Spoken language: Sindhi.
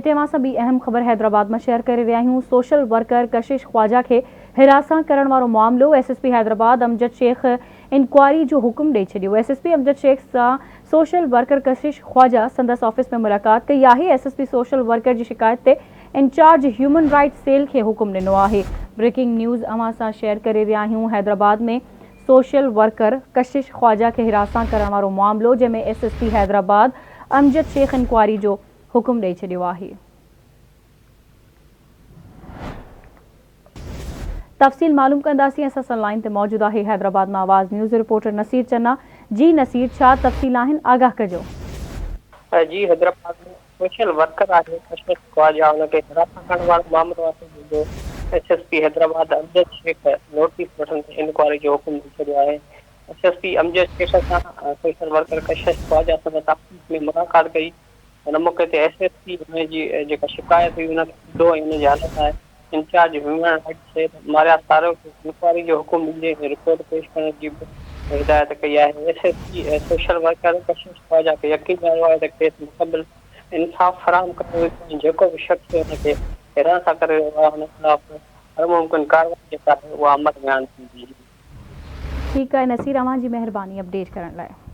هتي اوهان سان ٻي اهم خبر حيدرآباد مان شيئر ڪري رهيا آهيون، سوشل ورڪر ڪشش خواجه کي هراسان ڪرڻ وارو معاملو، S S P Hyderabad Amjad Shaikh inquiry جو حڪم ڏئي ڇڏيو، S S P Amjad Shaikh سان سوشل ورڪر ڪشش خواجه سندس آفيس ۾ ملاقات ڪئي آهي، S S P social worker جي شڪايت تي انچارج هيومن رائٽس سيل کي حڪم ڏنو آهي. بريڪنگ نيوز اوهان سان شيئر ڪري رهيا آهيون حيدرآباد ۾ سوشل ورڪر ڪشش خواجه کي هراسان ڪرڻ وارو معاملو جنهن ۾ S S P Hyderabad Amjad Shaikh inquiry جو حڪم ڏئي ڇڏيو آهي. تفصيل معلوم ڪنداسين اسان سان لائين تي موجود آهي حيدرآباد مان آواز نيوز رپورٽر نصير چنا جي نصير ڇا تفصيل آهن آگاهه ڪجو. جي حيدرآباد ۾ سوشل ورڪر آهي ڪشش خواجه ان کي هراسان ڪرڻ وارو مامرو آهي جنهن جو S S P Hyderabad Amjad Shaikh notice وٺندي انڪوائري جو حڪم ڏئي ڇڏيو آهي S S P Amjad Shaikh سان سوشل ورڪر ڪشش خواجه سندس آفيس ۾ ملاقات ڪئي ان موقعي تي ايس ايس پي هن جي جيڪا شڪايت هئي ان کي ٻڌو ۽ ان جي حل لاء انچارج هيومن رائٽس سيل ماريا سارو کي انڪوائري جو حڪم ڏيندي ۽ رپورٽ پيش ڪرڻ جي به هدايت ڪئي آهي. S S P social worker Kashish Khawaja کي يقين ڏياريو آهي ته کيس مڪمل انصاف فراهم ڪيو ويندو ۽ جيڪو به شخص هن کي هراسان ڪري رهيو آهي ان خلاف هر ممڪن ڪارروائي جيڪا آهي اها عمل ۾ آندي ويندي. ٺيڪ آهي نصير اوهان جي مهرباني اپڊيٽ ڪرڻ لاء.